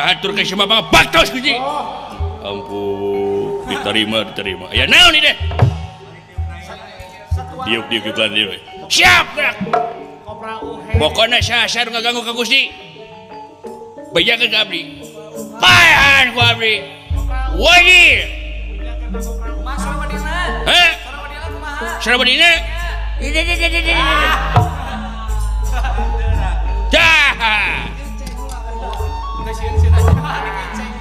Kahatur ka si Bapak baktos Gusti. Ampun, diterima diterima. Ya naon ieu teh? Diuk diuk diuk diuk. Siap gerak. Pokona saha nu ngaganggu ka Gusti. Bejakeun ka abdi. Paehan ku abdi. Wajib. Hah? Sora Madina? Dah.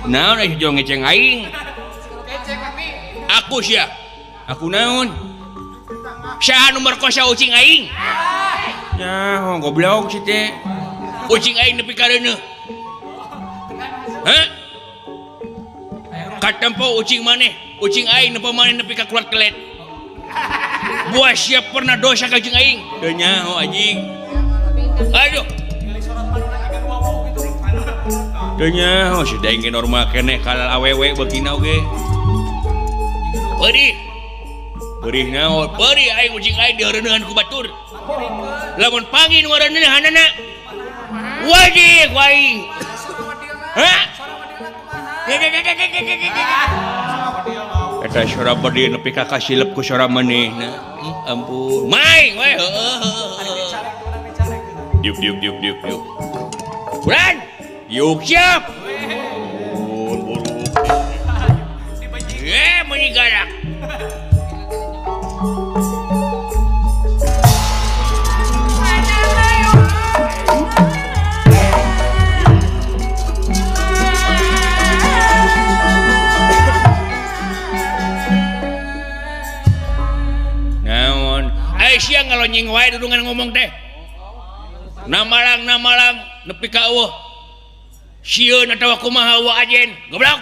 Naon euy jong ngeceng aing? Aku sia. Aku naon? Saha nu merkosa ucing aing? Nya, goblok si teh. Ucing aing nepi ka reuneuh. Hah? Katempo ucing maneh, ucing aing nepi maneh nepi ka keluar kelet. Buah siap pernah dosa ka jeung aing. Teu nyaho anjing. Aduh. Teu nyaho si daeng ge normal keneh kalal awewe beukina oge. Perih. Perih naon? Perih aing ucing aing diheureunehan ku batur. Lamun panggih nu ngareuneuhanana. Wajib ku aing. Hah? Eta sora bedil nepi ka kasilep ku sora manehna. Ampun. Maing we heueuh. Diuk diuk diuk diuk diuk. Bulan. Diuk siap. Ampun buruk. Eh meuni galak. Sia ngalonying wae dudungan ngomong teh. Namalang namalang nepi ka eueuh. Sieun atawa kumaha eueuh ajen, goblok.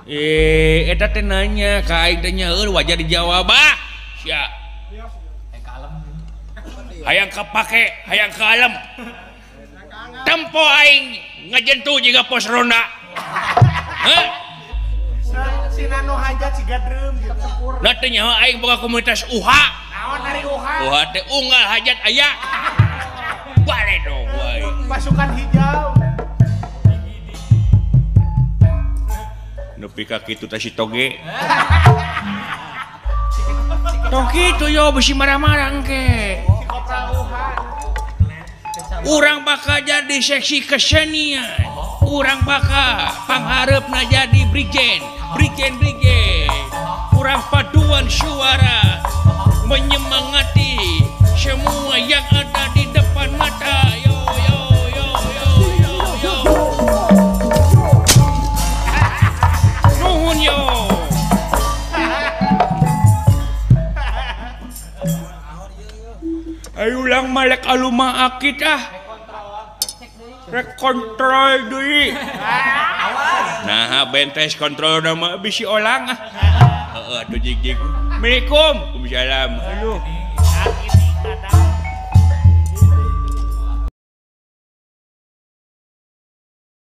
Eh, eta teh nanya ka aing teh nyaeur wajar dijawab ah. Sia. Hayang kapake, hayang ka alam. Tempo aing ngajentu jiga pos ronda. Hah? Sinano hajat siga drum gitu. Nah teh nyaho aing boga komunitas UHA. Naon ari UHA? UHA teh unggal hajat aya. Bale dong wae. Pasukan hijau. Nepi ka kitu teh si toge. Tong kitu yo bisi marah-marah engke. Si kopral UHA. Urang bakal jadi seksi kesenian. Urang bakal panghareupna jadi brigjen. Brigjen brigjen. Kurang paduan suara menyemangati semua yang ada di depan mata. Yo yo yo yo yo yo. Nuhun yo. Ayo ulang malek aluma akit ah. Rek kontrol deui. Nah, bentes kontrol nama bisi olang ah. Heeh atuh jig-jig. Assalamualaikum. Waalaikumsalam. Aduh.